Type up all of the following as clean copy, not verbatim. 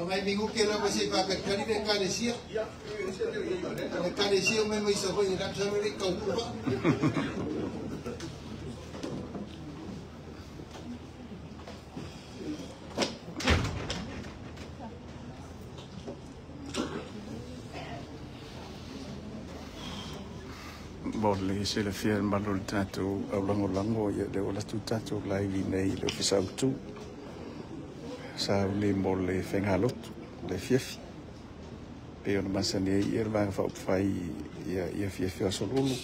Ngai mingu ke la se pa ka kani le kalesia. Le kalesia me mai sa hoi la sa le ka upa. Mo le silafia e malu le tatou aulagolago ia le ola tu tatou live nei le ofisa autu sa uli mo le faigalotu le fiafi pe ona masani ai ia le vaega faaupufai ia ia fiafi o asolulu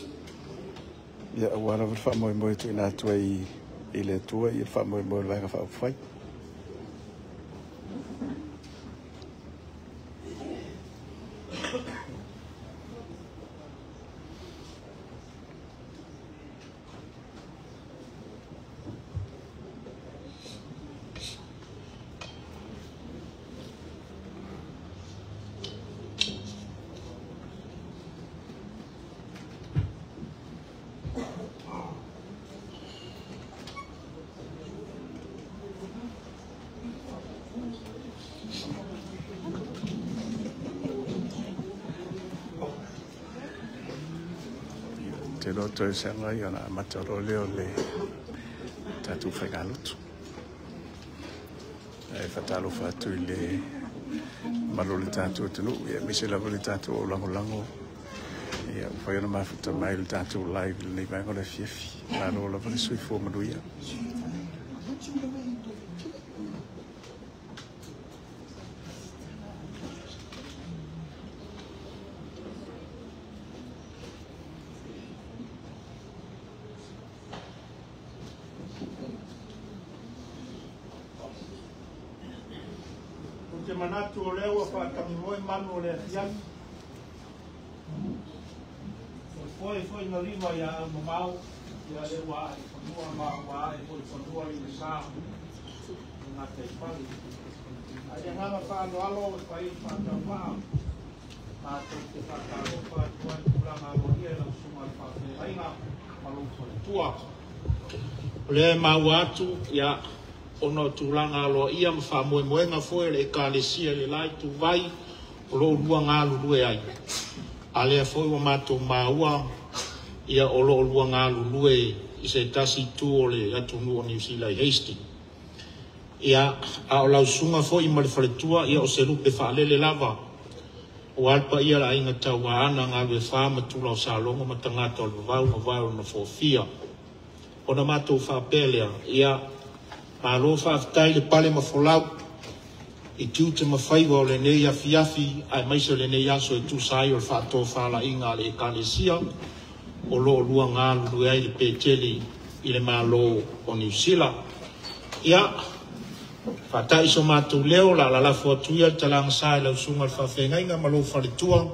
ia aua lava le faamoemoe tuuina atu ai i le Atua ia le faamoemoe o le vaega faaupufai. Te loto e sanga i ona amata o leo le tatou faigalotu. E whatalofa atu i le malo le tatou atunuu, ia aemaise lava le tatou aulagolago. Ia ua fai ona mafuta mai le tatou live i lenei vaega o le afiafi. Malo lava le soifua manuia. Ou te manatu o lea ua faatamimoe manu o le afiafi. O foe foi na lima ia au mamao, ia le ua ae fanua ma ua ae foi fanua i le sa i ngā teipali. Ai le nganga whaaloalo e whai whaataumaa, mātou te whaatalofa atu ai tulaga aloaia i lau susuga i le faafeagaiga ma lou faletua. O lea e maua atu, ia, ona o tulaga aloaia ma faamoemoega foi o le ekalesia i le la ituvai o lo o lua galulue ai. A lea foi ua matou maua, ia, o lo o lua galulue i se tasi itu o le atunuu o Niu Sila i Hastings. Ia, a o lau susuga foi ma le faletua, ia, o se lupe faalele lava. Ua le paia le aiga tauaana, galue fa ma tula o Salogo ma tagata o le vavau ma vae o lona foafia. Ona matou faapea lea, ia, malo faafetai le pale ma folau i tiute ma faiva o lenei afiafi aemaise o lenei aso e tusa ai o le faatofalaiga a le ekalesia o lo o lua galulue ai le Peteli i le Malo o Niu Sila. Ia, faata'i so matou leo, la lalafo atu ia le talagasa i lau susuga i le faafeagaiga ma lou faletua,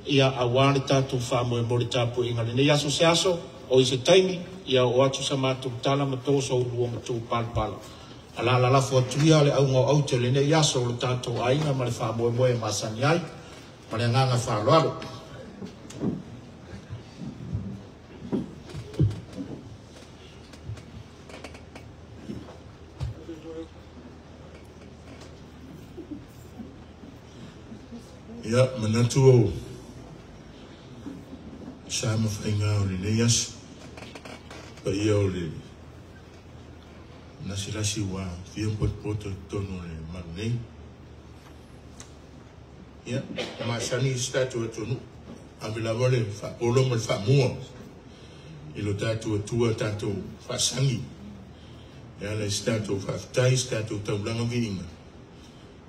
ia, aua le tatou faamoemoe le tapuaiga i lenei aso se aso o i se taimi, ia oo atu sa matou tala ma toso ulua ma tou palapala. A lalafo atu ia le auga o aute o lenei aso o le tatou aiga ma le faamoemoe e masani ai ma le agaga faaaloalo. Ia, manatu o sa ma faiga o lenei aso. Paia o le lasilasi ua fia potopoto i totonu o le malu nei. Ia, masani i se tatou atunuu, ave lava le faapolo ma le faamua i lo tatou Atua tatou faasagi e ala i se tatou faafetai, se tatou taulaga viiga,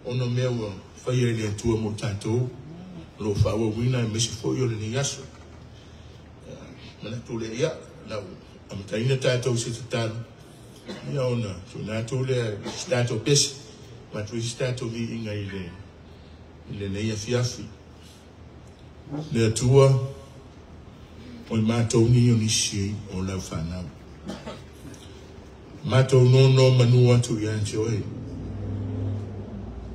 ona mea ua faia e le Atua mo tatou, o lo o faaauauina aemaise foi o lenei aso. Manatu lea, ia, lau amataina tatou se tatalo, ia ona tuuina atu lea se tatou pese, avatu ai se tatou viiga i lenei afiafi. Le Atua, o i matou ni o nisi o lau whanau. Matou nono manu atu ia te oe.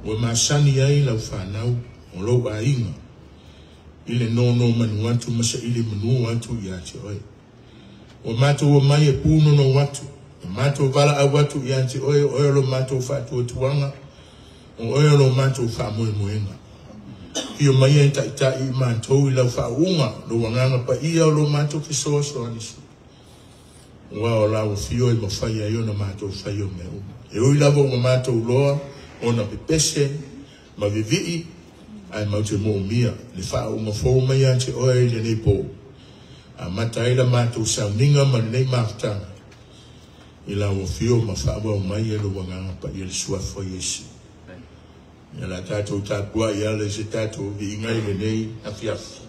Ua masani ai lau whanau o lou aiga. I le nono manu atu ma sa ili manu atu ia te oe. Ua matou o mai e pūnono atu. Ua matou vala au atu ia te oe o oe lo matou whaatuatuanga. O oe lo matou whaamoemoenga. Fio mai e taitai i mātou i lau whaunga, lo wanganga pa ia o lo mātou fesoasoani. Ua o lau fio i mawhai ai ona mātou whai o mea uma. E ui lava o mātou loa, ona pepese, ma vivii, ai mau te moomia, le whaunga fō mai a te oe i lenei pō. A mata ai la mātou sauninga ma lenei mafutanga, i lau fio ma whaawau mai e lo wanganga pa ia le suafa Iesu. Ia la tātou tāpua ia le se tātou viinga i lenei afiafi.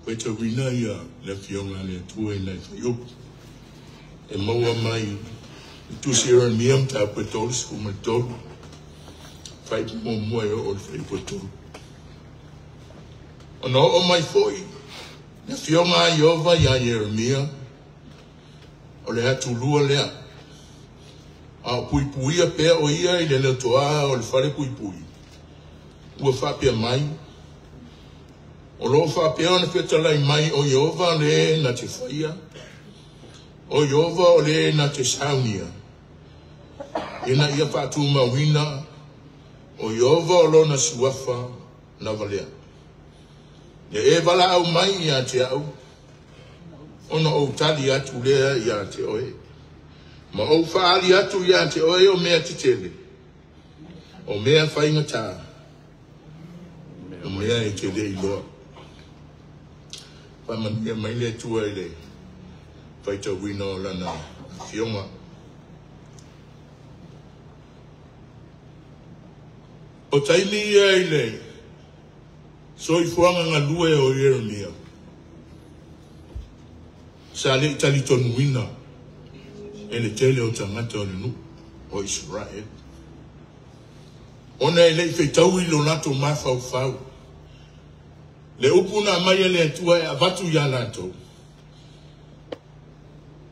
Faitauina ia le Afioga a le Atua i nai fuaiupu e maua mai i le Tusi o Ieremia mataupu e 33, fuaiupu muamua e oo i le fuaiupu e 3. Ona oo mai foi le Afioga a Ieova iā Ieremia, o le atulua lea, a o puipuia pea o ia i le lotoa o le falepuipui, ua faapea mai, O lo o faapea ona fetalai mai o Ieova le na te faia, o Ieova o le na te saunia, ina ia faatumauina, o Ieova o lona suafa lava lea. Ia e valaau mai ia te au, ona ou tali atu lea ia te oe, ma ou faaali atu ia te oe o mea tetele, o mea faigata, o mea e te le iloa. Faamanuia mai le Atua i le faitauina o Lana Afioga. O taimi ia i le soifuaga galue o Ieremia, sa le i talitonuina e le tele o tagata o le nuu o Isaraelu, ona e le i feitaui lo latou mafaufau le upu na aumai e le Atua e avatu ia latou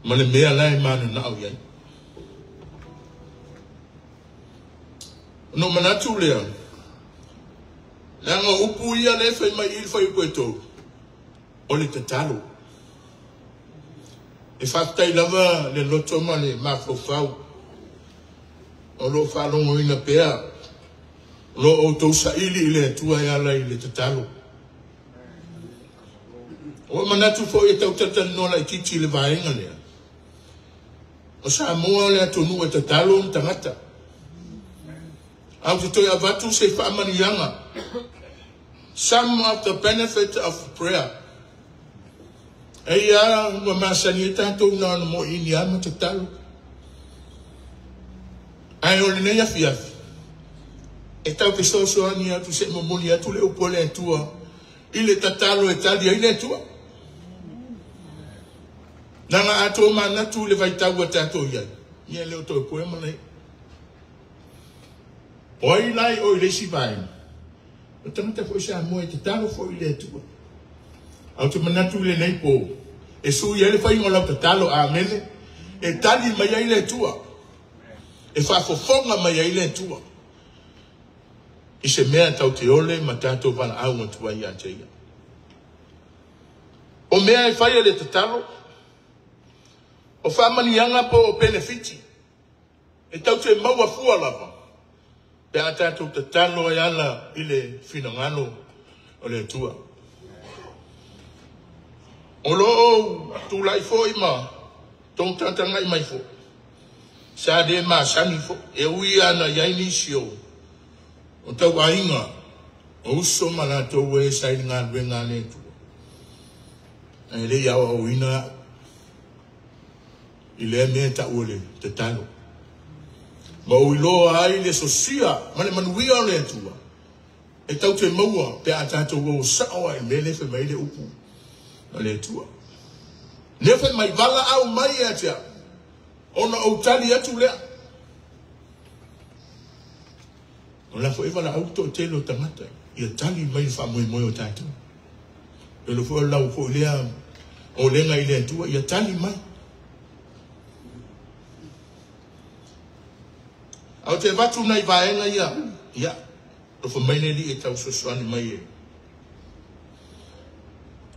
ma le mea la e mananao i ai. Ona ou manatu lea, leaga o upu ia lea e fai mai i le fuaiupu e 3, o le tatalo. E faafetai lava le loto ma le mafaufau o lo o faalogoina pea o lo o outou saili i le Atua e ala i le tatalo. Ua manatu foi e tau talatalanoa laitiiti i le vaega lea. O Samoa o le atunuu e tatalo ona tagata. Ae ou te toe avatu se faamanuiaga. Some of the benefit of prayer. Eia ua masani ai tatou na ona moeini lava ma tatalo. Ae o lenei afiafi, e tau fesoasoani atu se i momoli atu le upu a le Atua i le tatalo e tali ai le Atua. Leaga a tomanatu i le vaitau ua tatou i ai, ia e le o toe poea malae. O ai la i o i le isi vaega? O tagata foi Samoa e tatalo foi i le Atua. Ae ou te manatu i lenei po, e sui ai le faiga o lau tatalo, amene, e tali mai ai le Atua, e faafofoga mai ai le Atua i se mea tau te ole ma tatou valaau atu ai ia te Ia. O mea e fai e le tatalo, o faamanuiaga po o penefiti, e tau te maua fua lava pe a tatou tatalo e ala i le finagalo o le Atua. O lo o tulai foi ma tou tagatagai mai foi, sa le masani foi, e ui lava na i ai nisi o tauaiga, o uso ma latou e sa i le galuega a le Atua, ae le i aoaoina au i lea mea e tau o le tatalo. Ma ou iloa ai le sosia ma le manuia o le Atua e tau te maua pe a tatou o sao ai i le mea lea e fai mai ai le upu a le Atua. Lea fai mai, valaau mai ia te au, ona ou tali atu lea. O la foi e valaau le toatele o tagata ia tali mai le faamoemoe o tatou. E le foi o lau foi lea olega i le Atua ia tali mai. Ae ou te avatu nai vaega ia, ia, alofa mai le Alii e tau fesoasoani mai e.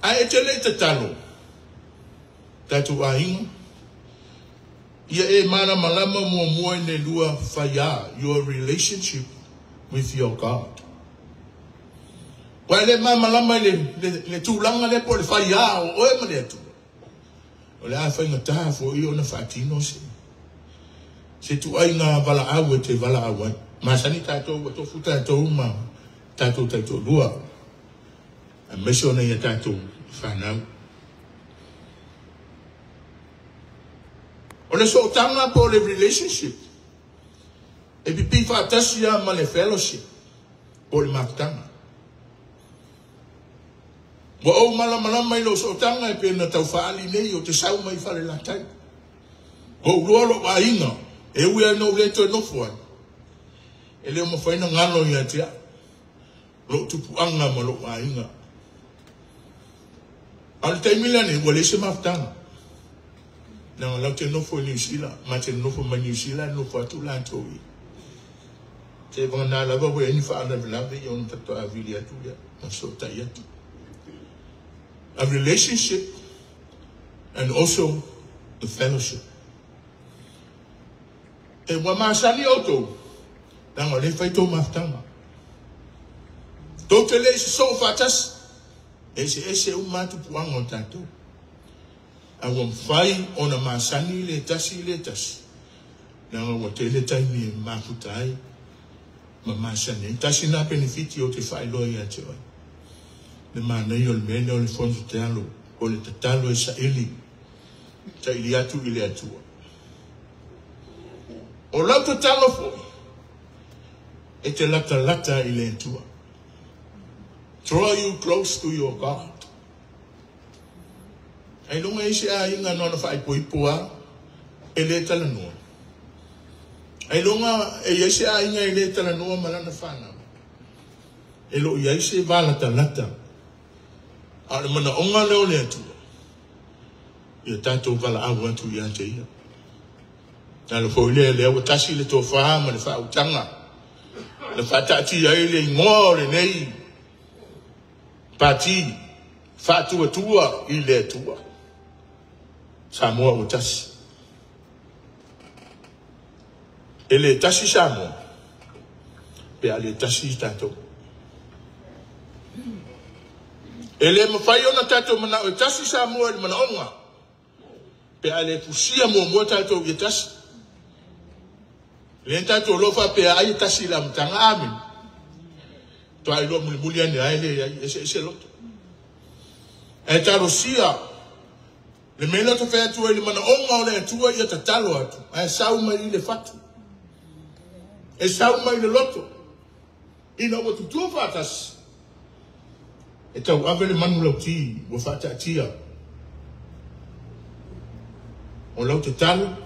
Ae e te le i tatalo, tatou aiga, ia e malamalama muamua i le lua faiā, your relationship with your God. Ua e le malamalama i le tulaga lea po o le faiā o oe ma le Atua, o le a faigata foi ona faatino se ituaiga valaau e te valaau ai. Masani tatou, ua tofu tatou ma tatou taitoalua, aemaise o nai a tatou fanau. O le sootaga po o le relationship, e pipii faatasi lava ma le fellowship po o le mafutaga. Ua ou malamalama i lou sootaga e pei ona tau faaali nei ou te sau mai Falelatai. Ua ou iloa lou aiga, e ui lava ina ou le toe nofo ai, e le o mafai ona galo ia te au lou tupuaga ma lou aiga. A o le taimi lenei, ua leai se mafutaga, leaga o la ou te nofo i Niu Sila, ma te nofo mai Niu Sila ae nofo atu latou i Seivagana lava ua i ai ni faalavelave ia ona faatoa vili atu lea ma fesootai atu. A relationship and also the fellowship. E ua masani outou, leaga o lea e fai tou mafutaga. Tou te le i sosoo faatasi, e eseese uma lava tupuaga o tatou. A ua mafai ona masani le tasi i le tasi, leaga ua tele taimi e mafuta ai ma masani ai. Tasi lena penefiti ou te faailoa ia te oe, le manaia o le mea lea o le fono tatalo, o le tatalo e saili, saili atu i le Atua. O lau tatalo foi, e te latalata i le Atua. Draw you close to your God. Ailoga e i ai se aiga na ona faaipoipo lava e le talanoa. Ailoga e i ai se aiga e le talanoa ma lana fanau. E le o i ai se va latalata. A o le manaoga lea o le Atua, ia tatou valaau atu ia te Ia. E ala foi lea, lea ua tasi le tofa ma le faautaga na faataatia ai le igoa o lenei Pati Faatuatua i le Atua. Samoa ua tasi. E le tasi Samoa pe a le tasi tatou. E le mafai ona tatou manao e tasi Samoa i le manaoga pe a le fusia muamua tatou ia tasi. Lea tatou loa faapea ai e tasi i le amataga. Amene. Toa iloa mulimuli ane ai le ai ese ese loto. Ae talosia le mea lea ou te fai atu ai le manaoga o le Atua ia tatalo atu ae sau mai i le fatu. E sau mai le loto ina ua tutū faatasi e tauave le manulauti ua faataatia. O lau tatalo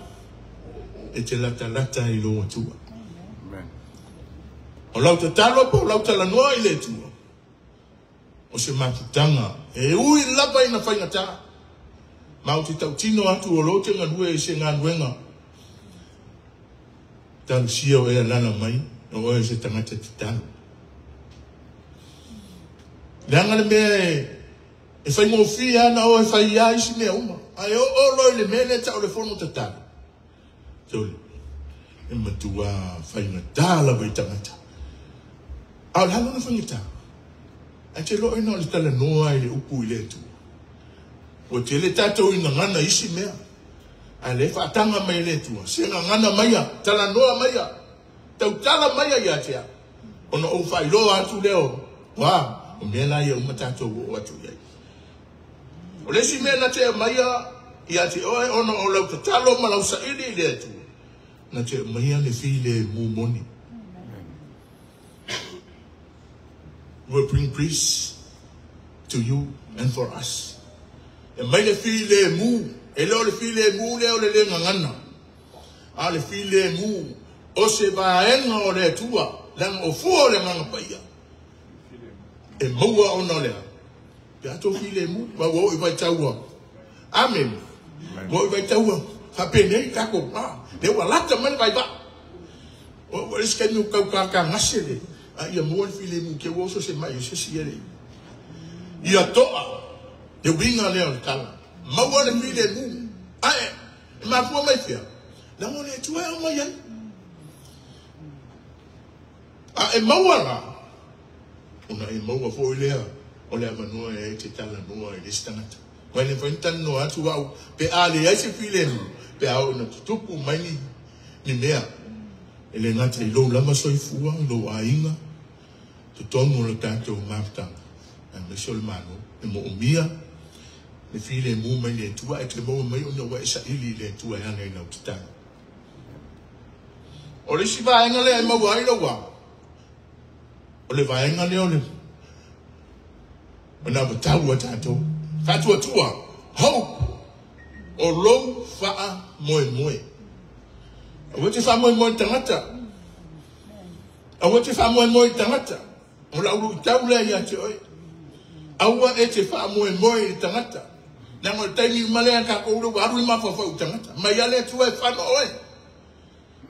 e te latalata i lou Atua. O lau tatalo po o lau talanoa i le Atua, o se mafutaga e ui lava ina faigata. Ma ou te tautino atu o lo te galue i se galuega talosia o e alala mai o oe o se tagata tatalo. Leaga le mea e faigofie lava ona o e fai lava isi mea uma, ae oo loa i le mea lea e tau o le fono tatalo, sole, e matua faigata lava i tagata. A o le a lona faigata? Ae te iloa ina o le talanoa i le upu i le Atua. Ua tele tatou i gagana i isi mea, ae lea e faataga mai e le Atua, se gagana maia, talanoa maia, tautala maia ia te au, ona ou faailoa atu lea o, a, o mea la ia uma tatou oo atu i ai. O le isi mea na te aumaia ia te oe ona o lau tatalo ma lau saili i le Atua, na te aumaia le filemu moni. Will bring peace to you and for us. E mai le filemu, e le o le filemu lea o le le gagana, a o le filemu o se vaega o le Atua, leaga o fua o le Agaga Paia e maua ona o le a? Pe a tou filemu, ma ua oo i vaitaua. Amene. Ua oo i vaitaua faapenei tatou, a, lea ua lata mai le vaivaa. Ua le isi taimi ua tau kakagase le, a ia maua le filemu te ua oso se mai o se isi ia le ia toa le uiga lea o le tala. Maua le filemu. Ae, e mafua mai fea? Leaga o le Atua e aumai ai. A e maua la, ona e maua foi lea o le avanoa e ai te talanoa i le isi tagata. Aua e le mafai ona talanoa atu au pe a leai se filemu, pe a oo ina tutupu mai ni, ni mea. E le gata i lou lava soifua, i lou aiga, totonu o le tatou mafutaga, aemaise o le Malo, e moomia le filemu mai le Atua, ae te maua mai ona ua e saili i le Atua e ala i lau tatalo. O le isi vaega lea e maua ai lou ao, o le vaega lea o le Manavatau a tatou. Faatuatua, hope, o lou faamoemoe. Aua e te faamoemoe i le tagata. Aua e te faamoemoe i le tagata. O lau luitau lea ia te oe. Aua e te faamoemoe i le tagata. Leaga o le taimi uma lea tatou lea ua alu le mafaufau i le tagata. Mai lava le Atua e fano oe.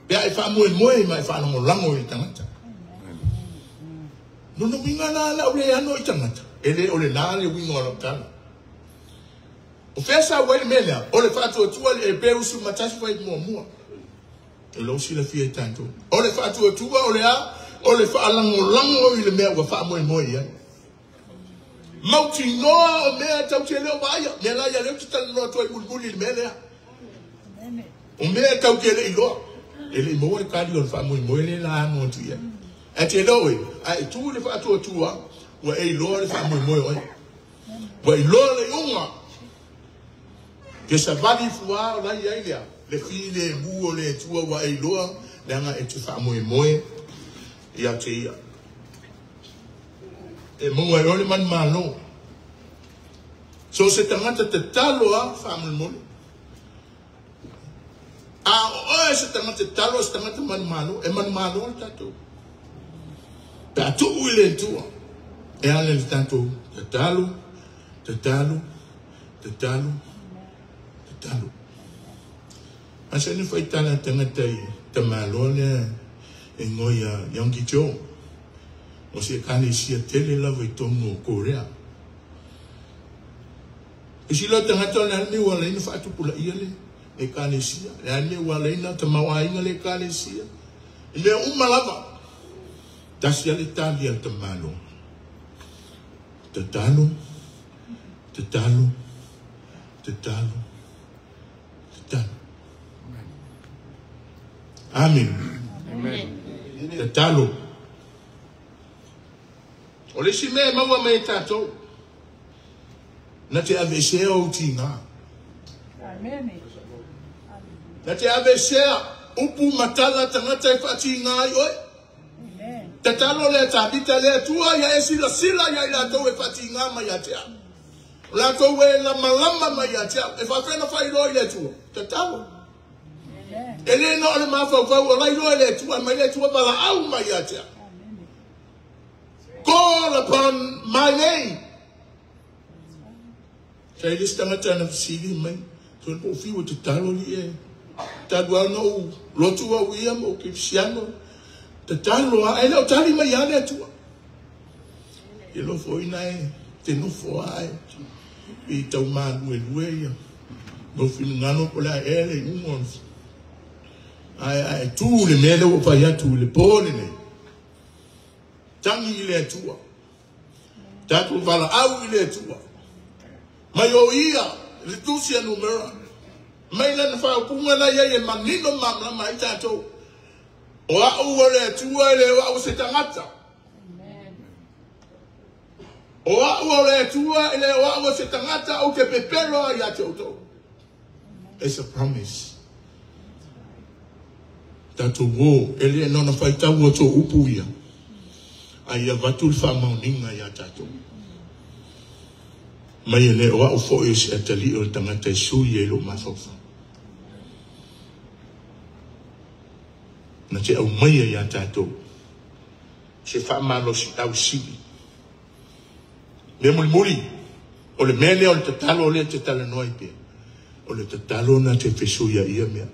Pe a e faamoemoe ma e faalagolago i le tagata. Lona uiga la o le a ou le ano i tagata, e le o lena le uiga o lau tala. O fea sau ai le mea lea? O le faatuatua i le Hebeu 11 fuaiupu muamua. O lou silafia e tatou. O le faatuatua o le a? O le faalagolago i le mea ua faamoemoe i ai. Mautinoa o mea tau te le o vaaia. Mea la ia lea ou te talanoa atu ai mulimuli i le mea lea. O mea tau te le iloa. E le i maua le tali o le faamoemoe lea la ano atu i ai. Ae te iloa oe, a e tu i le faatuatua, ua e iloa le faamoemoe o ai. Ua iloa le iuga. Ke savali fua o la i ai lea, le filemu o le Atua ua e iloa, leaga e te faamoemoe ia te ia. E maua ai oe le manumalo. So o se tagata tatalo lava faamolemole. A o oe se tagata tatalo, o se tagata manumalo, e manumalo le tatou. Pe a tuu i le Atua, e ala i le tatou tatalo, tatalo, tatalo, tatalo. Masani faitala a tagata i tamaloa lea e igoa ia Yonggi Cho, o se ekalesia tele lava i totonu o Korea. E sila o tagata o le a le mea ua ala ai ona faatupulaia le ekalesia, le a le mea ua ala ai ona tamaoaiga le ekalesia, i mea uma lava. Tasi lava le tali a le tamaloa, tatalo, tatalo, tatalo, Tatalo. Amen. Tatalo. O le isi mea e maua mai e tatou, na te aveesea ou tiga. Na te aveesea upu ma tala tagata e faatiga ai oe. Tatalo lea Tavita le Atua ia e silasila ia i latou e faatiga mai ia te au. O latou e lamalama mai ia te au. E faapefea ona faailoa i le Atua? Tatalo. E le na o le mafaufau o la iloa e le Atua, mai le Atua valaau mai ia te au. Call upon my name. Sa i le isi tagata na fesili mai, sole po o fiu e tatalo alii e. Talu lava ona ou lotu au ia ma ou kerisiano, tatalo lava, ae le o tali mai lava le Atua. E alofa ina e te nofo lava e i tau maluelue ia lou finagalo po o le a ea le iuga o le ae ae tu le mea lea ua fai atu i le po lenei. Tagi i le Atua. Tatou valaau i le Atua. Mai o ia le tusi a Numera. Mai lana faaupuga la i ai e manino ma malamalama ai tatou. O au o le Atua e le o au o se tagata. O au o le Atua e le o au o se tagata ou te pepelo ai ia te outou. It's a promise. Tatou o, e le na ona faitau o tō upu ia, a ia avatu le faamaoniga ia tatou. Mai e le o au foi o se atalii o le tagata e sui ai lou mafaufau. Na te aumaia ia tatou se faamalosiau sili. Mea mulimuli, o le mea lea o le tatalo lea e te talanoa ai pea, o le tatalo na te fesuia ia mea.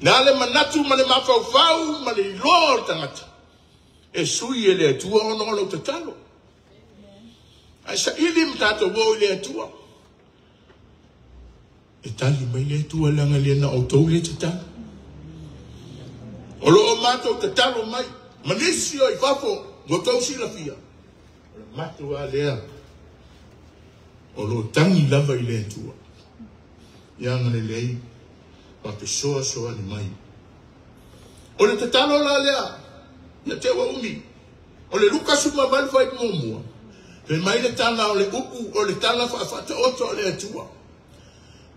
Na le manatu ma le mafaufau ma le iloa o le tagata e sui e le Atua ona o lau tatalo. Ae saili ma tatou o i le Atua. E tali mai le Atua leaga le na outou le tatalo. O lo o matou tatalo mai ma nisi o i fafo ua outou silafia. O le matou lava lea o lo o tagi lava i le Atua. Ia agalelei ma fesoasoani mai. O le tatalo la lea ia te ua umi. O le Luka 18 fuaiupu muamua. Fai mai le tala o le upu o le tala faafaataoto a le Atua.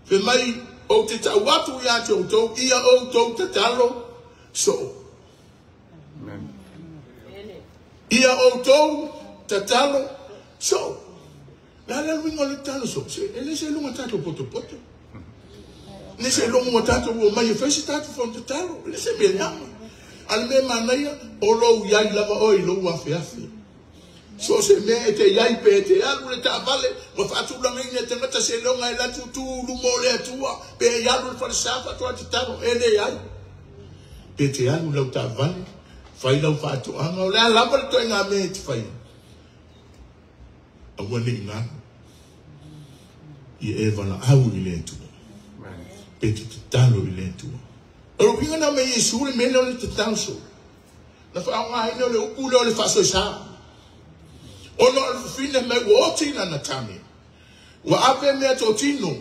Fai mai, ou te tau atu ia te outou, ia outou tatalo soo. Ia outou tatalo So, le a le uiga o le tatalo so? E le se iloga tatou potopoto. Ne se iloga ua tatou omai e fai se tatou fono tatalo. E le se mea leaga. A o le mea manaia, o lou iai lava oe i lou afeafe. So o se mea e te iai pe e te alu le taavale, ua faatulagaina e tagata se iloga e alu atu tu i luma o le Atua, pe e alu i le falesa faatoa tatalo, e leai. Pe te alu i lau taavale, fai lau faatoaga, o le a lava le ituaiga mea e te faia, aua ne i galo ia e valaau i le Atua, pe te tatalo i le Atua. O le uiga na aumai e Iesu le mea lea o le tatalo soo. Na faaaogaina le upu lea o le faasoesa. Ona o le fafine mai ua oti lana tane. Ua ave mea totino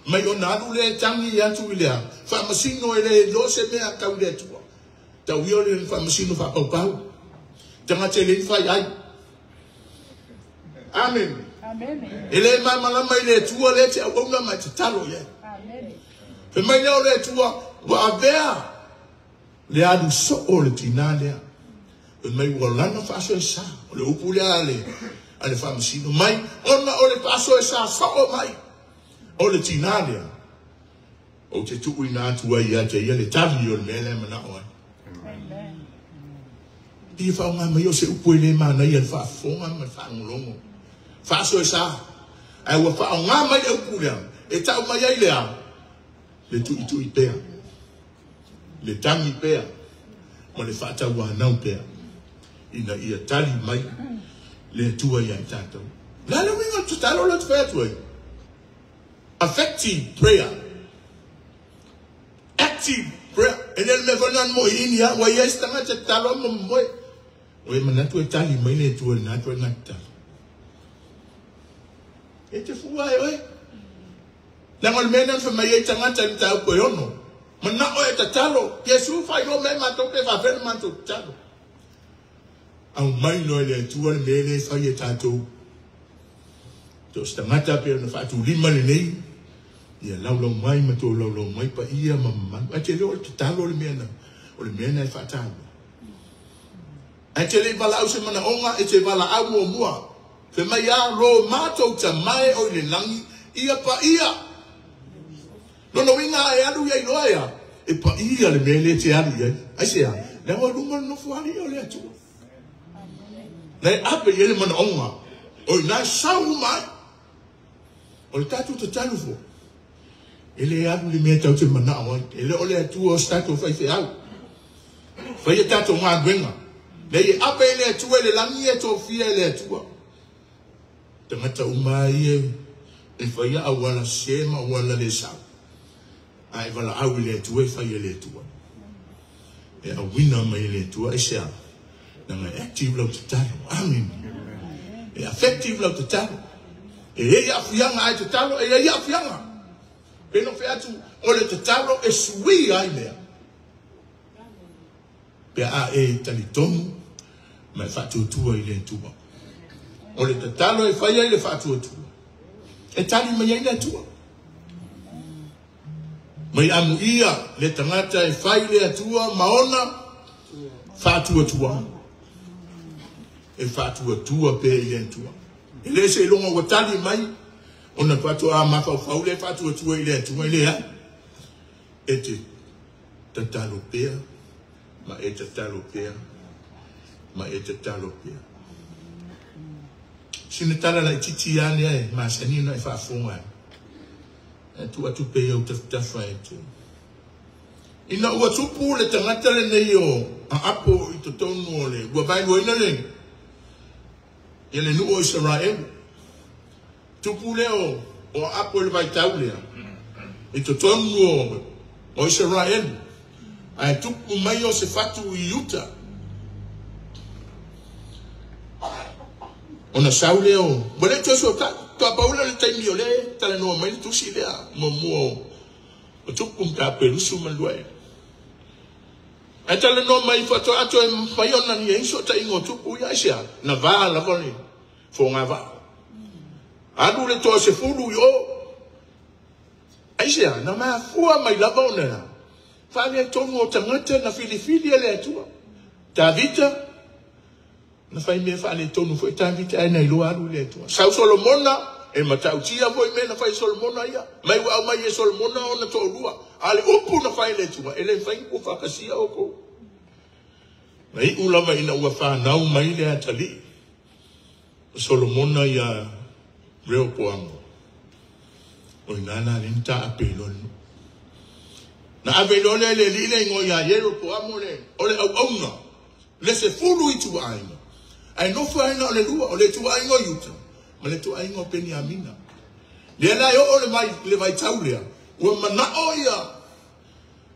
mai ona alu lea e tagi atu i le faamasino e le iloa se mea tau i le Atua. Tau ia o le faamasino faapaupau. Tagata e le fai ai. Amen. E le malamalama i le Atua lea te auauna ma e tatalo i ai. Fai mai lea o le Atua ua avea le alu soo o le tinā lea. Fai mai ua lana faasoesa. O le upu lea a le, a le faamasino mai, ona o le faasoesa soo mai o le tinā lea. Ou te tuuina atu ai ia te ia le tali o le mea lea e manao ai. Pei e faaaoga mai o se upu e le manaia i le faafofoga ma le faalogologo. Faasoesa. Ae ua faaaoga mai le upu lea e tau mai ai le a? Le tuitui pea, le tagi pea, ma le faatauanau pea, ina ia tali mai le Atua ia i tatou. O le a le uiga o le tatalo lea ou te fai atu ai? Effective prayer. Active prayer. E le o le mea foi lena na moiini lava, ua i ai se tagata e tatalo lava ma momoe. Ua e manatu e tali mai le Atua i lena ituaiga tatalo. E te fua e oe. Leaga o le mea lena na fai mai ai tagata i le mataupu e ono. Manao e tatalo. Iesu faailoa mai matou pe faafefea ona matou tatalo. Aumai loa e le Atua le mea lea e fai e tatou. So se tagata pei ona faatulima lenei, ia laulau mai ma tolaulau mai paia ma mamalu. Ae te le o le tatalo le mea na, o le mea na e faataua. Ae te le i valaau se manaoga, e te valaau muamua. Fai mai a, lo matou tamae o i le lagi, ia paia. Lona uiga a e alu i ai loa ea, e paia le mea lea e te alu i ai. Aisea? Leaga o luma o le nofoalii o le Atua. Na e ape i ai le manaoga, o i ina e sau uma ai. O le tatou tatalo foi, e le alu i le mea tatou te manao ai. E le o le Atua o se tatou faifeau. Fai a tatou galuega. Leai, e ape i le Atua i le lagi e tofia e le Atua. Tagata uma ia e faia auala sese ma auala le sao. A e valaau i le Atua e fai e le Atua. E auina mai e le Atua aisea? Leaga e active lau tatalo. Amen. E effective lau tatalo. E i ai aafiaga ae tatalo, e i ai aafiaga. Pe no fai atu o le tatalo e suia ai mea. Pe a e talitonu ma e faatuatua i le Atua. O le tatalo e fai ai le faatuatua. E tali mai ai le Atua. Mai amuia le tagata e fai le Atua ma ona faatuatuaga. E faatuatua pea i le Atua. E le seiloga ua tali mai ona faatoa mafaufau lea e faatuatua i le Atua, e leai. E te tatalo pea ma e tatalo pea ma e tatalo pea. Sina tala laitiiti lava lea e masani ona e faafofoga ai. Ae tuu atu pea i ou tafatafa e te. Ina ua tupu le tagata lenei o Aapo i totonu o le, ua vaeluaina le, ia le nuu o Isaraelu. Tupu lea o, o Aapo i le vaitau lea, i totonu o, o Isaraelu. Ae tupu mai o se fatu i uta. Ona sau lea o, ua le toe sotai, faatoa pau lea o le taimi o lea e talanoa mai le tusi lea muamua o, o Tupu Mataupu e 22 ea. Ae talanoa mai faatoa toe mafai ona i ai sootaiga o Tupu ia, aisea? Na va lava le fogavaa. Alu le toa 10 i o, aisea? Na mafua mai lava ona faaletonu o tagata na filifili e le Atua. Tavita. Na fai mea faaletonu foi Tavita ae na iloa alu i le Atua. Sau Solomona, e matautia foi mea na fai e Solomona ia. Mai ua aumai e Solomona ona toalua. A o le upu na fai e le Atua, e le mafai ona tuufaatasia outou. Na iu lava ina ua fanau mai le atalii o Solomona ia Reopoamo. O i ina la lea na taape ai loa le nuu. Na ave loa lea e le alii le igoa ia Ieropoamo le, o le auauna, le 10 ituaiga, ae nofo ai na o le 2, o le ituaiga o Iuta ma le ituaiga o Peniamina. Lea la e oo le vai, le vaitau lea, ua manao ia,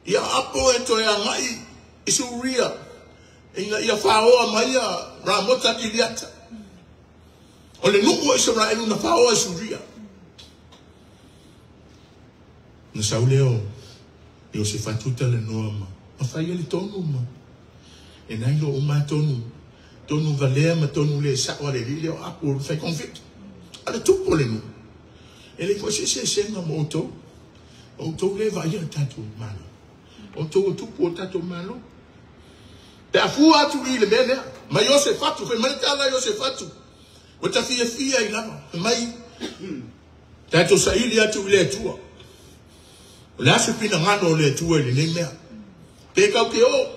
ia Apo e toe agai i Suria, ina ia faoa mai ia Ramota Kiliata. O le nuu o Isaraelu na faoa i Suria. Na sau lea o Iosefatu talanoa ma, ma fai ai le tonu ma e na iloa uma lava tonu, tonu valea ma tonu le sao a le alii lea o Apo o le fai konfiti. A o le tupu o le nuu, e leai foi se eseesega ma outou. O outou lea e vaaia le tatou Malo. O outou o tupu o le tatou Malo. Pe a fua atu i le mea lea, ma Iosefatu, fai mai le tala a Iosefatu, ua ta fiafia ai lava, fai mai, tatou saili atu i le Atua. O le a se finagalo o le Atua i lenei mea? Pe kau ke o,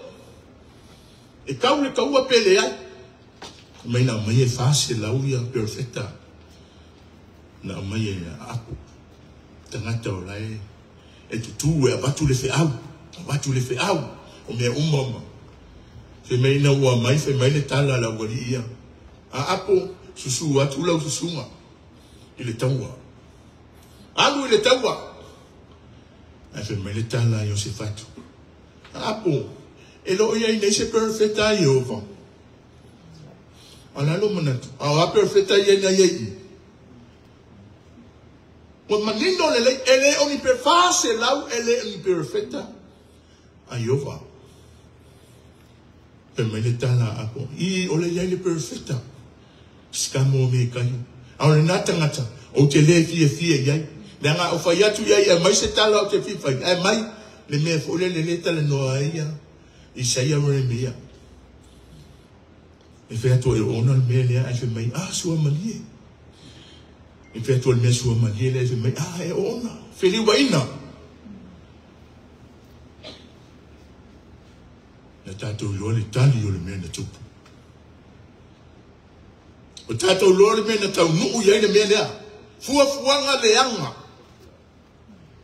e kau le taua pe leai. Fai mai na aumai e 400 ia perofeta, na aumai e Aapo, tagata o la e e tutū e avatu le feau, avatu le feau, o mea uma ma. Fai mai ina ua mai, fai mai le tala a le aualii ia, Aapo, susu atu lau susuga i le taua. Alu i le taua. Ae fai mai le tala a Iosefatu, Aapo, e le o i ai nei se perofeta a Ieova. A o le a lou manatu? A o a perofeta ia na i ai i i? Ua manino lelei, e le o ni pe 400 e le o ni perofeta a Ieova. Fai mai le tala a Apo, I, o le i ai le perofeta, sikamo o me kaio. A o lena tagata, ou te le fiafia i ai. Leaga a ou fai atu i ai e aumai se tala ou te fia fai, ae aumai le mea foi lele le talanoa ai ia Isaia ma Jeremia. E fai atu ai o ona le mea lea, ae fai mai, ah, sua malie. E fai atu o le mea sua malie lea, fai mai, ah, e ona, feliuaina. Na tatou iloa le tali o le mea na tupu. O tatou iloa le mea na taunuu i ai le mea lea. Fuafuaga leaga.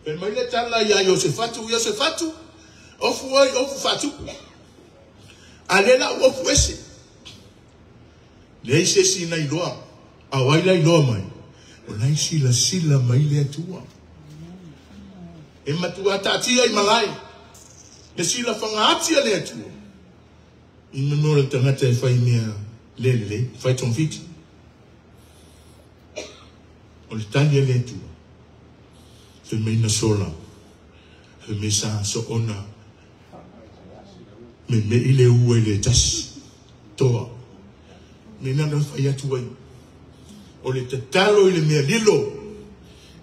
Fai mai le tala ia Iosefatu, Iosefatu, ofu oe i ofu faatupu. A lea la ua ofu ese. Leai se isi na iloa. A o ai la iloa mai? O la e silasila mai le Atua. E matua taatia i malae le silafaga ati a le Atua i mea o le tagata e fai mea le lelei, fai togafiti. O le tali a le Atua, fai mai na sola, fai mai sa soona meme'i le ua i le tasi, toa. Me na na fai atu ai, o le tatalo i le mea lilo,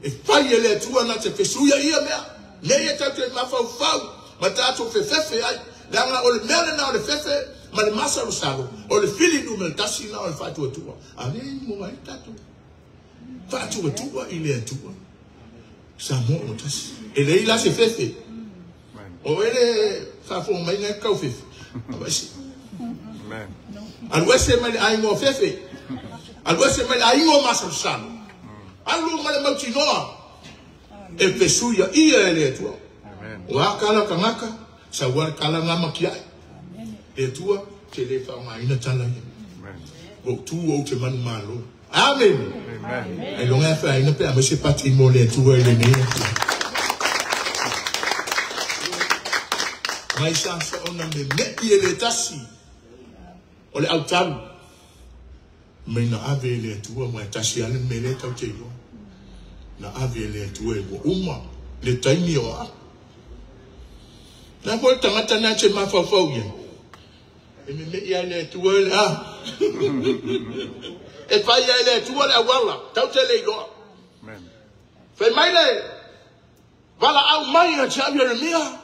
e fai e le Atua na te fesuia ia mea, mea ia tatou te mafaufau ma tatou fefefe ai, leaga o le mea lena o le fefe ma le masalosalo, o le fili numera tasi lena o le faatuatua. A lea e igoa ai tatou. Faatuatua i le Atua. Samoa ua tasi. E leai la se fefe. O oe le faafofoga mai na e tau fefe. Alu ese. Alu ese mai le aiga o fefe. Alu ese mai le aiga o masalosalo. Alu ma le mautinoa e fesuia ia e le Atua. O a kala tagata, sau a le kala nga makiae. Le Atua, te le faaaogaina tala ia. Ua ou tu ou te manumalo. Amen. Ailoga e afaina pe a aumai se pati mo le Atua i lenei afiafi. Mai sa soona meme'i e le tasi o le autalu mai na ave e le Atua ma e tasi lava le mea lea tau te iloa. Na ave e le Atua e ua uma le taimi o a. Na foi le tagata na te mafaufau i ai. E meme'i lava i le Atua le a. E fai lava e le Atua le auala, tau te le iloa. Fai mai le valaau mai ia te au Ieremia.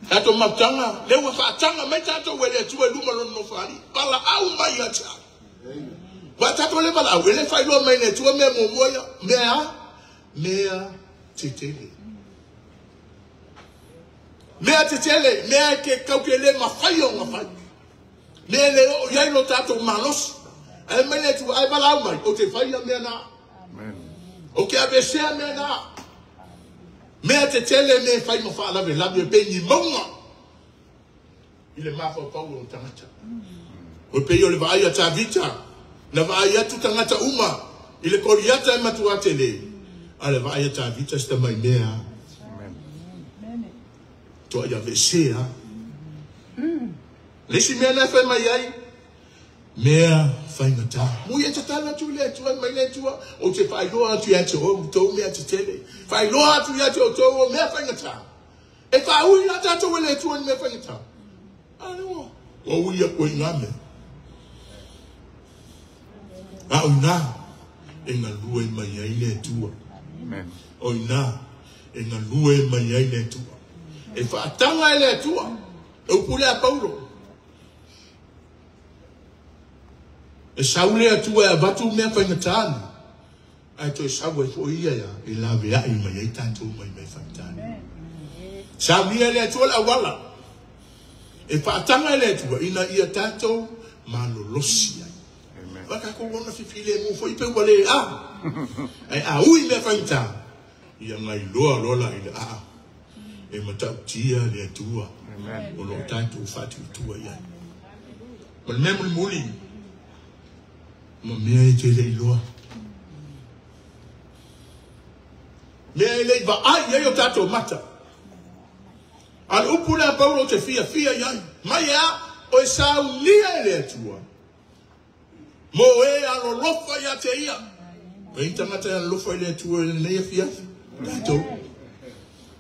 Tatou mafutaga, lea ua faataga mai tatou e le Atua i luma o Lona Nofoalii, valaau mai ia te au. Aua tatou le valaau, e le faailoa mai e le Atua mea muamua ia, mea a? Mea tetele. Mea tetele, mea e ke kau ke le mafai ona fai. Mea e le oo i ai lo tatou malosi. Ae mai le Atua, ae valaau mai, ou te faia mea na. Ou te aveesea mea na. Mea tetele mea e fai ma faalavelave e pei ni mauga i le mafaufau o tagata. O pei o le vaai a Tavita, na vaai atu tagata uma i le Koliata e matua tele, a le vaai a Tavita se tamai mea. Toa ia aveesea. Le isi mea na fai mai ai, mea faigata. Mui e tatalo atu i le Atua, mai le Atua, ou te faailoa atu ia te oe outou mea tetele. Faailoa atu ia te outou o mea faigata. E faaui la tatou e le Atua ni mea faigata. A le ua, ua ui aku ai ngā mea. A o ina, e galue mai ai le Atua. O ina, e galue mai ai le Atua. E faataga e le Atua. E upu lea a Paulo. E sau le Atua e avatu mea faigata ni. Ae toe sau ai foi ia ia e laveai mai ai tatou mai mea faigata ni. Saunia e le Atua le auala. E faataga e le Atua ina ia tatou malolosi ai. Wa tatou ona fifi le mu foi pe ua le a. Ae a ui mea faigata, ia ngai loa loa la i le aa. E matautia le Atua. O lo tatou faatuitua i ai. Ma le mea mulimuli, ma mea e te le iloa. Mea e le i vaai ai o tatou mata. A le upu lea Paulo te fiafia i ai. Mai e a, o e saunia e le Atua. Mo e alolofa ia te ia. E i tagata e alolofa i le Atua i lenei afiafi. Tatou.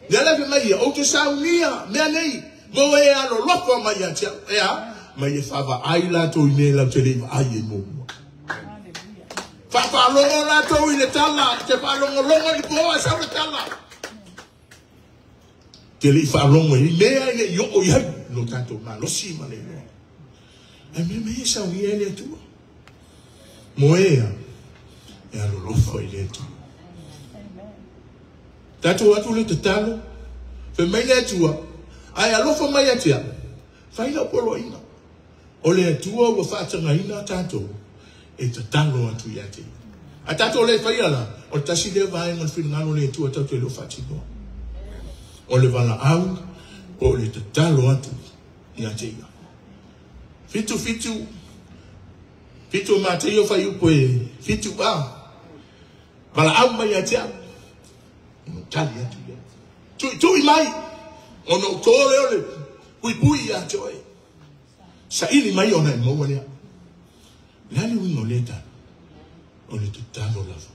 Lea la fai mai ia, ou te saunia mea nei, mo e alolofa mai ia te au. E a, mai e faavaai latou i mea lau te le i vaai e muamua. Faafalogo latou i le tala, te faalogologo i le po e sau le tala. Te le i faalogo i mea e le i oo i ai lo tatou malosi ma le iloa. Ai mea mai e saunia e le Atua. Mo e a, e alolofa i le Atua. Tatou atu le tatalo, fai mai le Atua, ae alofa mai ia te au, fai lau poloaiga. O le Atua ua faatagaina tatou e tatalo atu ia te ia. A tatou le faia la, o le tasi lea vaega o le finagalo o le Atua tatou te le o faatinoa. O le valaau po o le tatalo atu ia te ia. 7 7 7 o Mateio faiupu e 7 a. Valaau mai ia te au. Ono tali atu ia. Tui tui mai. Ono ou tō lea o le puipui ia te oe. Saili mai ona e maua lea. Le a le uiga o lea tala? O le tatalo lava.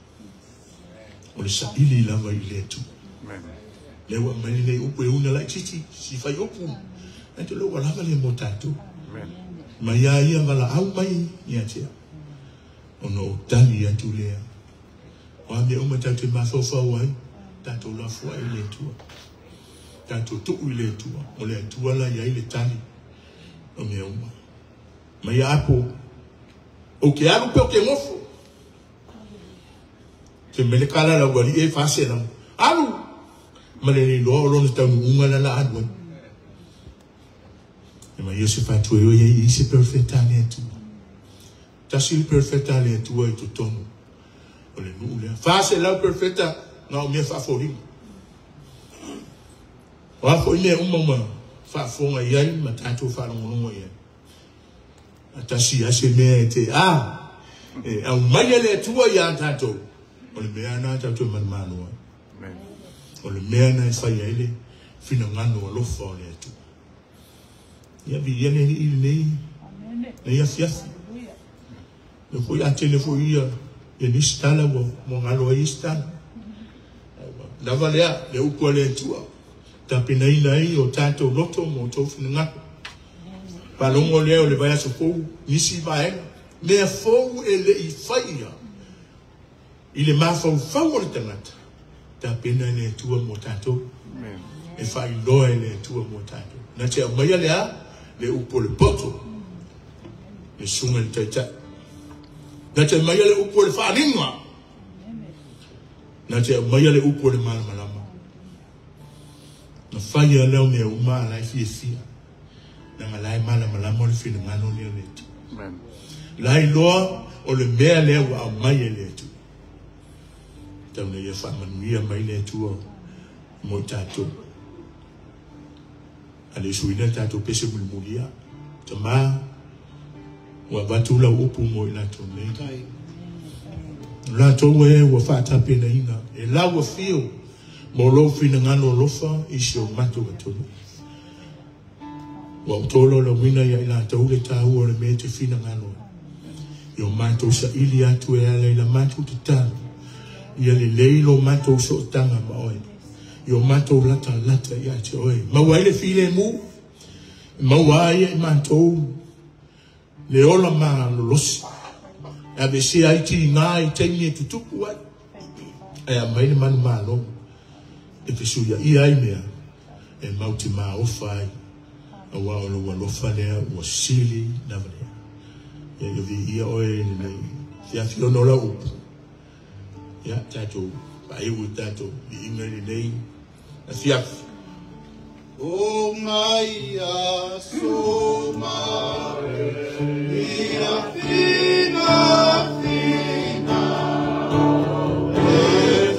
O le saili lava i le Atua. Lea ua aumai lenei upu e una laitiiti, si fai upu. Ae te lea ua lava lea mo tatou. Mai a ia valaau mai ia te au. Ona ou tali atu lea. O a mea uma tatou te mafaufau ai, tatou lafoai i le Atua. Tatou tuu i le Atua. O le Atua la i ai le tali o mea uma. Mai a apo, ou te alu pe ou te nofo. Te mele kala la ua li e fase la. Alu! Ma le iloa o lona taunuuga la la alu ai. E mai ia se faatua e oi ai i se perfeta a le Atua. Tasi le perfeta a le Atua i totonu o le nuu lea. 400 perfeta na o mea faafoliga. O a foi mea uma ua faafofoga i ai ma tatou faalogologo i ai. A tasi lava se mea e te a, e aumai e le Atua ia tatou, o le mea na tatou e manumanu ai. O le mea na e fai ai le finagalo alofa o le Atua. Ia viia le Alii i lenei, lenei afiafi. Lea foi a tele foi ia, ia nisi tala ua, ua galo ai isi tala. Lava lea, le upu a le Atua, tapenaina ai o tatou loto ma outou finagalo. Faalogo lea o le vaiaso fou, nisi vaega, mea fou e le i faia i le mafaufau o le tagata, tapena e le Atua mo tatou. E faailoa e le Atua mo tatou. Na te aumaia le a? Le upu o le poto. Le susuga i le taitai. Na te aumaia le upu o le faaaliga. Na te aumaia le upu o le malamalama. Na faia lea o mea uma a la e fiafia. Leaga la e malamalama o le finagalo lea o le Atua. La iloa o le mea lea ua aumai e le Atua. Tau ina ia faamanuia mai le Atua mo i tatou. A le suina le tatou pese mulimuli ia. Tama, ua avatu lau upu mo i latou nei. O latou e ua faatapenaina e lau afio mo lou finagalo alofa i si o matou atunuu. Ua ou tolaulauina ia i latou le taua o le mea e te finagalo ai. I o matou saili atu e ala i la matou tatalo, ia lelei lo matou sootaga ma oe, i o matou latalata ia te oe. Maua ai le filemu, maua ai e i matou le ola malolosi, e aveesea ai tiga i taimi e tutupu ai, ae aumai le manumalo e fesuiaia ai mea e matou te maofa ai, aua o lou alofa lea ua sili lava lea. Ia ia viia oe i lenei afiafi ona o lau upu. Ia tatou faaiu i tatou viiga i lenei afiafi. O ngai aso mare, ia fina fina, e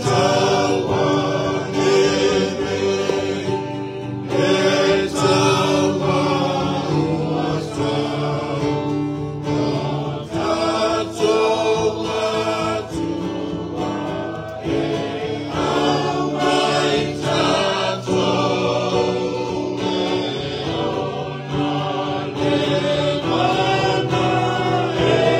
taua nene, e taua uata, tatou atua, e aumai tatou e ona le mana e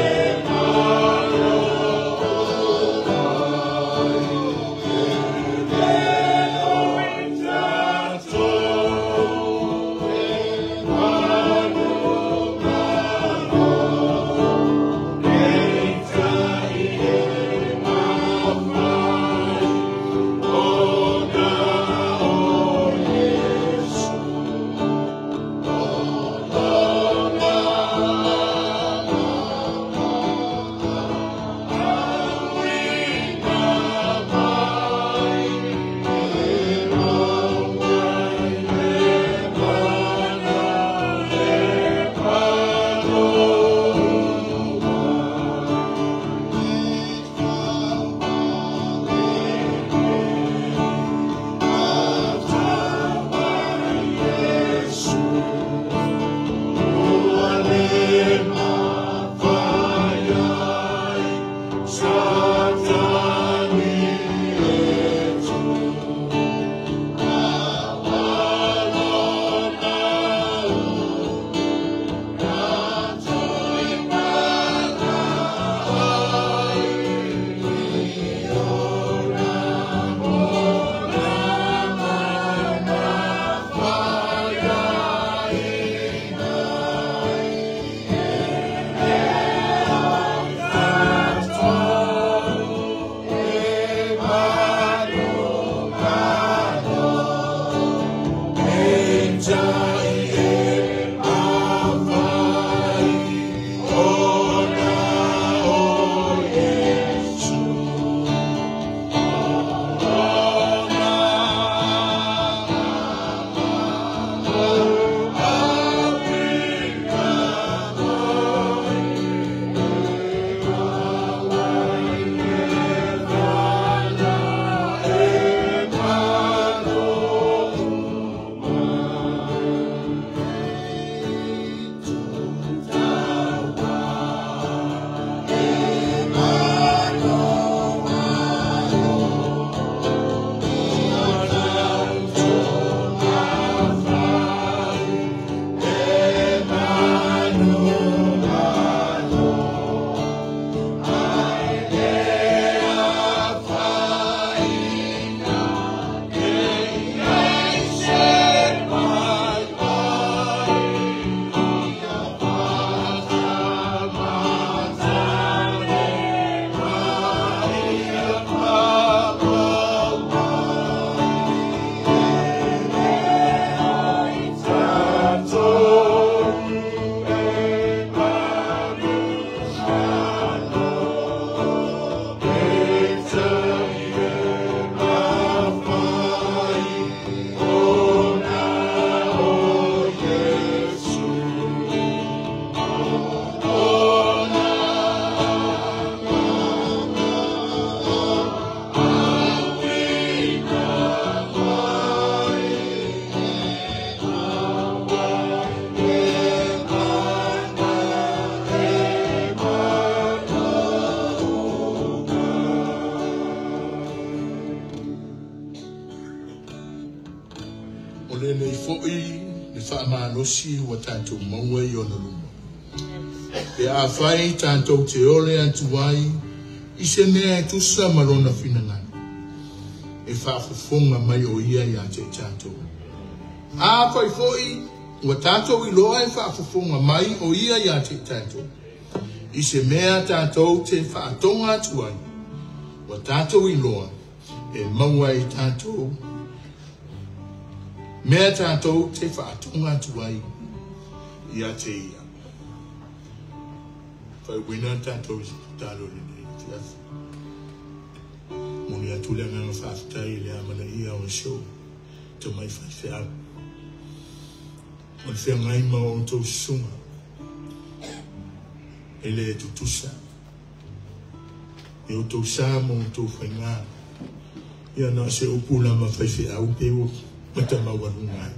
lenei foʻi le faamalosi ua tatou maua i ona luma. Pe afai tatou te ole atu ai i se mea e tusa ma lona finagalo, e faafofoga mai o ia iā te i tatou. Afai foʻi ua tatou iloa e faafofoga mai o ia iā te i tatou, i se mea tatou te faatoga atu ai, ua tatou iloa e maua ai tatou mea tatou te faatoga atu ai ia te ia. Faauuina tatou i se tatalo i lenei afiafi. Momoli atu le agaga faafetai i le amanaia o si ou tamai faifeau. O le feagai ma outou susuga e le tutusa e outou sa ma outou faigā. Ia na o se upu lava faifeau pe ua matamaualuga ai.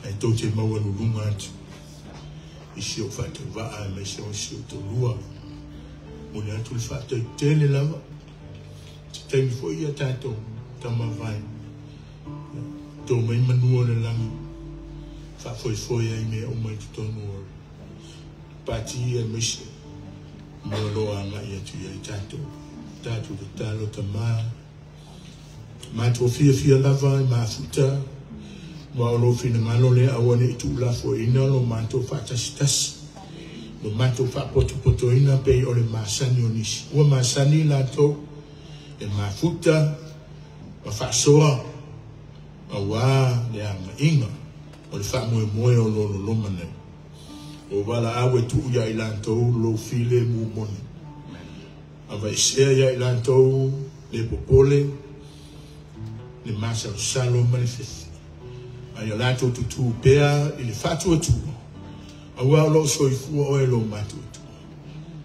Ae tou te maualuluga atu i si ou faatauvaa aemaise o si ou toalua. Momoli atu le faafetai tele lava. Se taimi foi ia tatou tamavae. To mai manu o le lagi. Faafoefoe ai mea uma i totonu o le pati aemaise mea o lo o agai atu i ai tatou. Tatou tatalo Tama. Matou fiafia lava i mafuta ma o lou finagalo lea aua ne i tuulafoaiina lo matou faatasitasi, lo matou faapotopotoina pei o le masani o nisi. Ua masani latou e mafuta ma faasoa auā le agaiga o le faamoemoe o lo loloma nei. O valaau e tuu iā i latou lou filemu moni. Aveesea iā i latou le popole, le masalosalo ma le fefe. A ia latou tutū pea i le faatuatua, auā o lo o soifua oe lo matuatua.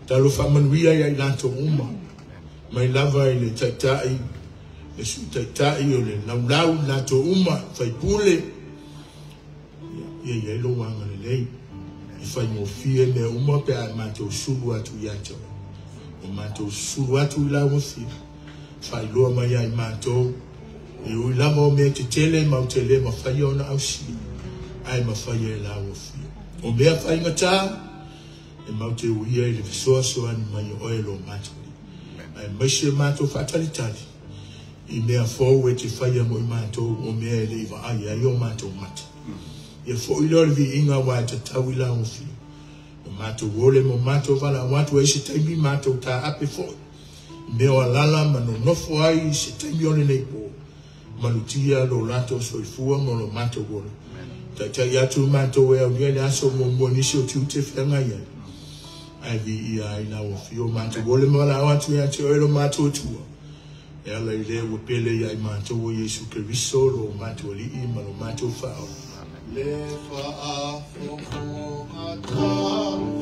Talo faamanuia iā i latou uma, mai lava i le taitai, le sui taitai o le laulau, latou uma, faipule, ia i ai lou agalelei. E faigofie mea uma pe a matou sulu atu ia te oe. O matou sulu atu i lau afio, faailoa mai ia i matou, e ui lava o mea tetele matou te le mafaia ona ausia, ae mafaia e lau afio. O mea faigata, e matou te uia i le fesoasoani mai o oe lo matou Alii. Aemaise matou faatalitali i mea fou e te faia mo i matou o mea e le i vaai ai o matou mata. Ia foʻi lea o le viiga aua e tatau i lau afio. O matou ole ma matou valaau atu ai se taimi matou taape foʻi i mea o alala ma nonofo ai i se taimi o lenei po. Malutia lo latou soifua ma lo matou ola. Taitai atu matou e aulia le aso muamua nisi o tiute feagai ai. Ae viia ai lau afio matou ole ma valaau atu ia te oe lo matou Atua. E ala i le ua pele ia i matou o Iesu Keriso lo matou Alii ma lo matou Faaola. Le faafofoga tapuai.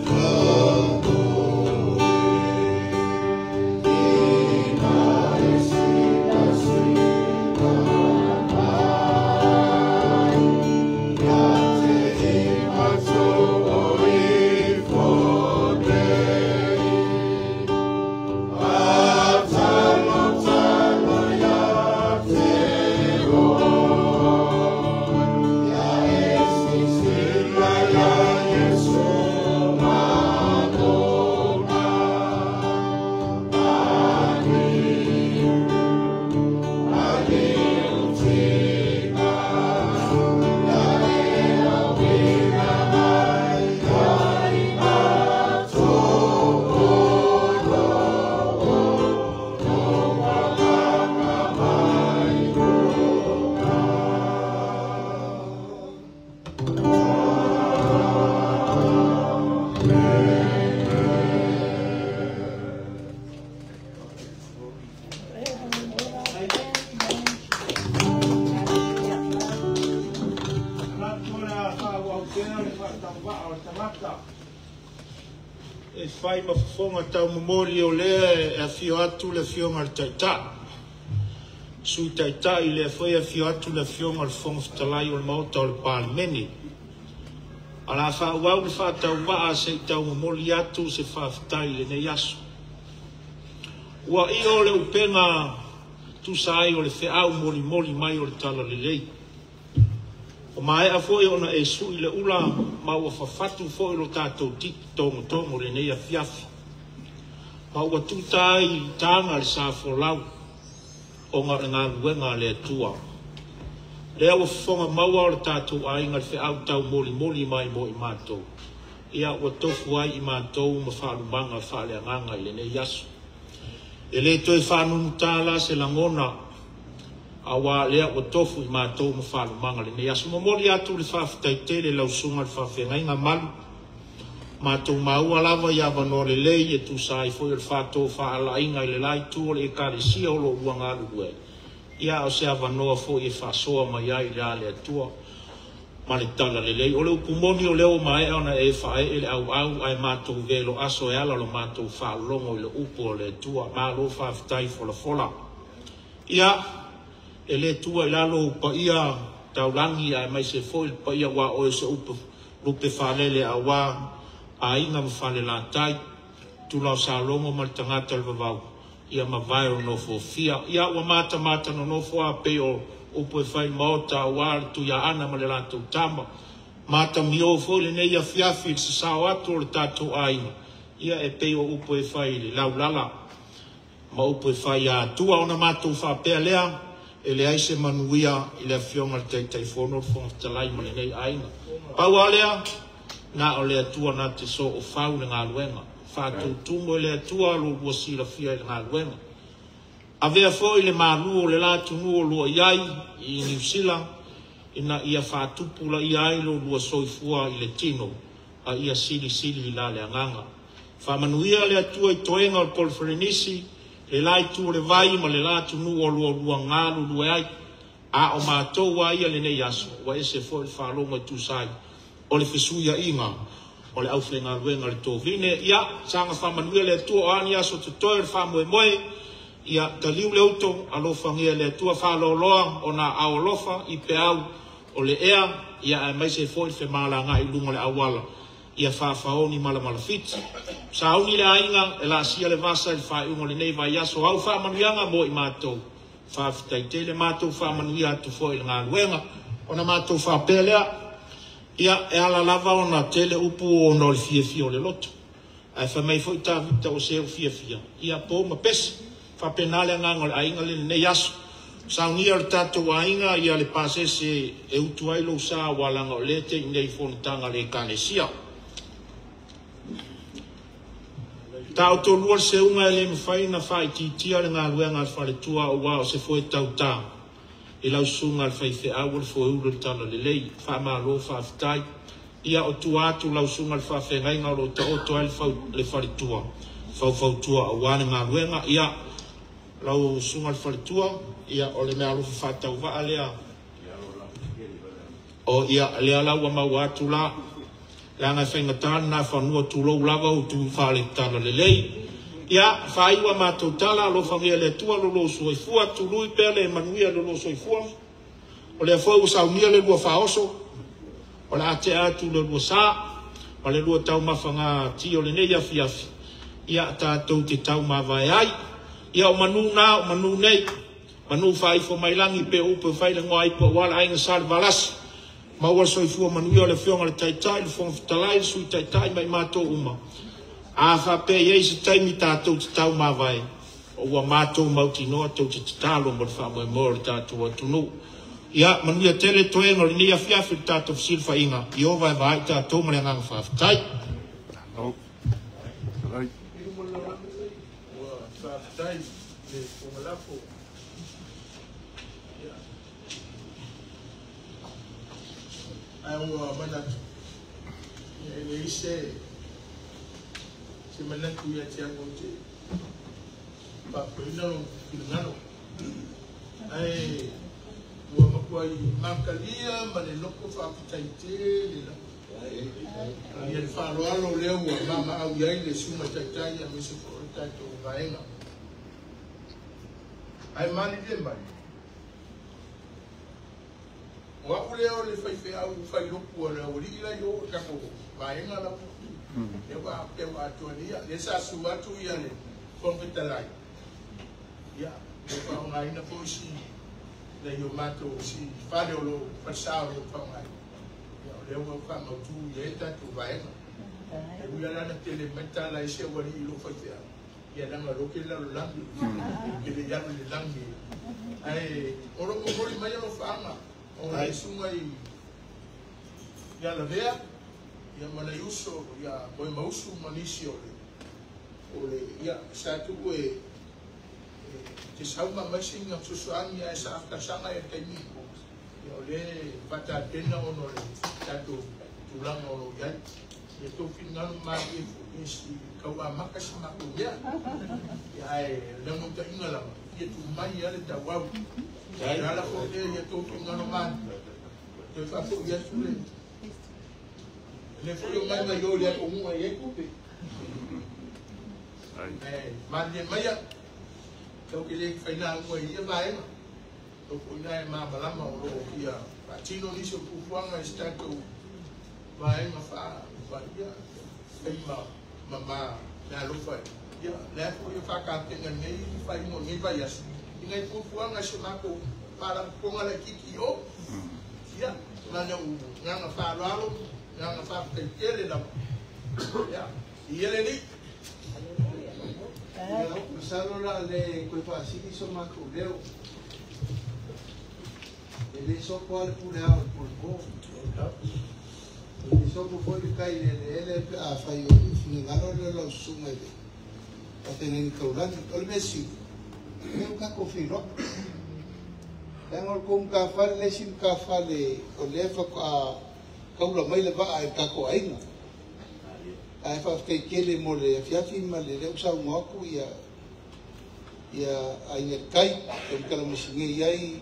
Manatu o le a faaauau pea le faatauvaa o le tagata e fai ma fofoga taumomoli o lea e afio atu le Afioga i le Taitai, Sui Taitai, lea foi e afio atu le Afioga i le Fofoga Fetalai o le Maota o le Palemene. O le a faaauau le faatauvaa se i taumomoli atu se faafetai i lenei aso. Ua io le upega tusa ai o le feau molimoli mai o le talalelei. Ua maea foi ona e sui le ula ma ua fafatu foi lo tatou titi togotogo i lenei afiafi. Ma ua tuta ai i taga le sa folau ona o le galuega a le Atua. Lea ua fofoga maua o le tatou aiga i le feau taumolimoli mai mo i matou, ia ua tofu ai i matou ma faalumaga faaleagaga i lenei aso. E le toe faanunuta la se lagona, aua o lea ua tofu i matou ma faalumaga i lenei aso. Momoli atu le faafetai tele i lau susuga i le faafeagaiga Malu, matou maua lava i avanoa lelei e tusa ai foi o le faatofalaiga i le la itu o le Ekalesia o lo o lua galulue, ia a o se avanoa foi e faasoa mai ai i le le Atua ma le talalelei. O le upu moni o lea ua maea ona e faaee le auau ae matou velo aso e ala lo matou faalogo i le upu o le Atua. Malo faafetai folafola. Ia, e le tuua i lalo ou paia taulagi aemaise foi le paia aua oe o se upu lupe faalele aua aiga ma falelatai, tula o Salogo ma le tagata o le vavau, ia ma vae o Nofoafia. Ia ua matamata nonofo a pei o upu e fai i le Maota aua le Tuiaana ma le latou tama. Matamio foi lenei afiafi i le sasao atu o le tatou aiga, ia e pei o upu e fai i le laulala ma upu e fai ia Atua. Ona matou faapea lea, e leai se manuia i le afioga i le Taitaifono, le Fofoga Fetalai ma lenei aiga. Pau lava lea, na o le Atua na te soofau le galuega. Faatutumu e le Atua lo lua silafia i le galuega. Avea foi le malu o le la atunuu o lua i ai i Niu Sila, ina ia faatupulaia ai lo lua soifua i le tino, a ia silisili i la le agaga. Faamanuia le Atua i toega o le Koliferenisi, le la itu o le vai ma le la atunuu o lua lua galulue ai. A o matou a ia lenei aso, ua ese foi le faalogo e tusa ai o le fesuiaiga o le aufaigaluega a le tovine. Ia, saga faamanuia le Atua o a ni aso totoe o le faamoemoe, ia taliu le uto, alofagia e le Atua, faaloaloa ona aao alofa i peau o le ea, ia aemaise foi le femalagaai i luga o le auala, ia faafaoni malamalafiti. Sauni le aiga e laasia le vasa i le faaiuga o lenei vaiaso. Au faamanuiaga mo i matou. Faafetai tele, matou faamanuia atu foi i le galuega. Ona matou faapea lea, ia e ala lava ona tele upu ona o le fiafia o le loto. Ae fai mai foi Tavita o se u fiafia, ia po ma pese. Faapena le agaga o le aiga le lenei aso. Saunia o le tatou aiga ia le pasese e utu ai lou sa ua laga o lea te i nei fonotaga a le Ekalesia. Taotolua le seuga e le mafai na faaitiitia le galuega a le faletua aua o se foe tautā i lau susuga i le faifeau o le foeulu o le talalelei. Faamalo faafetai. Ia o tua atu lau susuga i le faafeagaiga o lo o taoto ai le faletua faufautua aua le galuega. Ia lau susuga i le faletua, ia o le meaalofa faatauvaa lea. O ia lea la ua maua atu la, leaga e faigata lena fanua tulou lava utu faale-talalelei. Ia faaiu a matou tala, alofagia le Atua lo lou soifua, tului pea le manuia lo lou soifua. O lea foi ua saunia le lua faaoso, o le a tea atu le lua sa ma le lua taumafaga ti o lenei afiafi, ia tatou te taumavae ai. Ia o manu na, o manu nei, manu faaifo mai lagi pe upu e fai le goa ipu aua le aiga Salevalasi. Maua le soifua manuia o le afioga i le Taitai, le Fofoga Fetalai, le Sui Taitai ma i matou uma. A faapea i ai se taimi tatou te taumavae, ua matou mautinoa tou te tatalo mo le faamoemoe o le tatou atunuu. Ia manuia tele toega o lenei afiafi le tatou fesilafaiga. Ieova e vaai tatou ma le agaga faafetai. Malo. Faafetai. Ua faafetai le fogalafo. Ae ua manatu, e leai se manatu ia te au ou te faafoeina lou finagalo. Ae ua matuai makalia ma le loto faafetai tele lava. Ia le faaaloalo lea ua maamaau i ai le susuga taitai aemaise foi o le tatou vaega. Ae malilie mai, o au lea o le faifeau failotu a le aualii la i o le tatou vaega lava. Lea ua pei ua atoa nei. Lea sa susu atu ia le Fofoga Fetalai. Ia, ua faaaogaina foi si Nai o mātou si fale o lo falsa o lo whangai. Ia o lea ua whamautu ia e tātou vaenga. E ui ala na tele mai tāla e se wali i lo whaiwhea. Ia nanga lo ke lalo langi. Ke le yalo le langi. Ai, o lo mohori mai alo whaanga. O le sunga i ia lavea, ia mana uso, ia moe mausu manisi o le. O le, ia, sa tuku e te sauma mai singa susuangi ai sa afkasanga e taimi. Ia o le whatatena ono le tātou tūlanga o lo iai. Ia tō whingalo mai e fu si kau a maka si mako mea. Ia ai lango ta inga lama. Ia tu mai ia le tau au. Ia ala fo e ia tō whingalo mai. Te whafo ia tu le. Le fo yo mai mai yo le ako mua e kupe. Mane maia. Tau ke le whaina ngua ia vaenga. Tau ko ina e māmalama o loo kia patino nisi o pufuanga e si tātou vaenga wha ia whai ma ma nā lofa ia lea fo ia whakatenga nei whai mo nei vai aso. I ngai pufuanga se mako wharaponga la kiki o ia mana u nganga whaaloalo nganga whapakaitele lama. Ia i ele ni. Masalo la le koe whaasiri so mākou leo. E le sopo ale pule ao le pule po. E le sopo foi le kai le le ele pe a whai o le whingalo le lau sunga i le. A tēnei kaulani. O le mesi, meo kako whiro. Tanga o le kou ka whale le sim ka whale o le whaka kaula mai le waa e kako ainga. Ai whawhkai kele mo le afiafi ma le leo sau ngoaku ia ainga kai e mkala masinge iai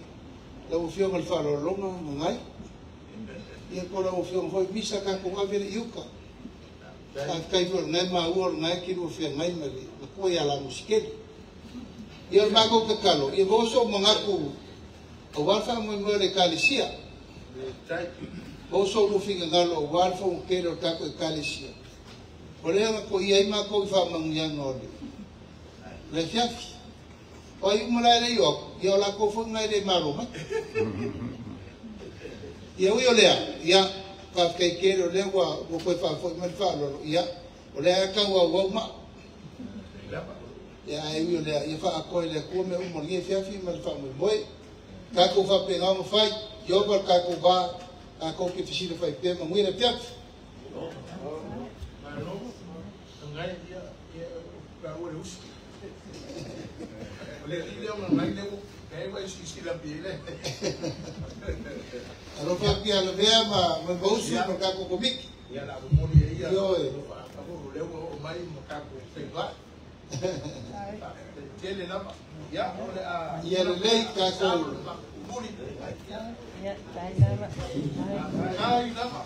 lau fionga le whaalolonga ngai ia ko lau fionga hoi misa ka ko ngave le iuka whawhkai fo ngai ma ua ngai kiru fia ngai ma le makua ia la musikele ia o mako kakalo ia voso mangaku o walfa mo mo le kalisia voso lufinga ngalo o walfa o kele o tako e kalisia. O lea ko ia i mākou i whamanguianga o le. Le fiafi. O ai umala e lei oku, ia o la kou fo ngai le maro mai. Ia ui o lea, ia whawhkai kere o lea ua koe whawhoi mai le whaalolo, ia o lea kau au au ma. Ia ai ui o lea, ia whaakoe lea kua me umo ngia fiafi ma le whaamui moe. Kākou whapengau mawhai, iopa le kākou wā, kākou ke fisila whai pē mangui le fiafi. Ngai ia ka ua le usi. O le ile o ngai le o e vai si la pile. Alofa pia le vea ma mausu ma ka ko komiki. Ia la moli ia. Io e ka mo le o mai ma ka ko feiva. Tele lava. Ia o le a ia le lei ka ko moli. Ia tai lava. Ai lava.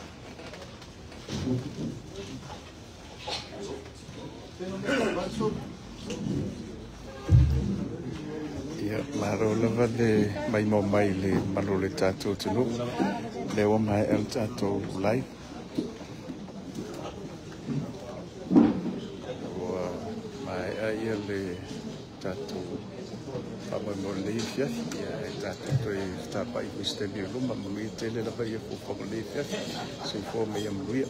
Ia, maro lava le mai mo mai le malo le tātou tunu. Le ua mai el tātou lai. Ua mai a ia le tātou whamoi mo le fiafi. Ia e tātou toi tāpai i stemi o luma. Manuia tele lava ia fuafuaga le fiafi. Soifua ma ia manuia.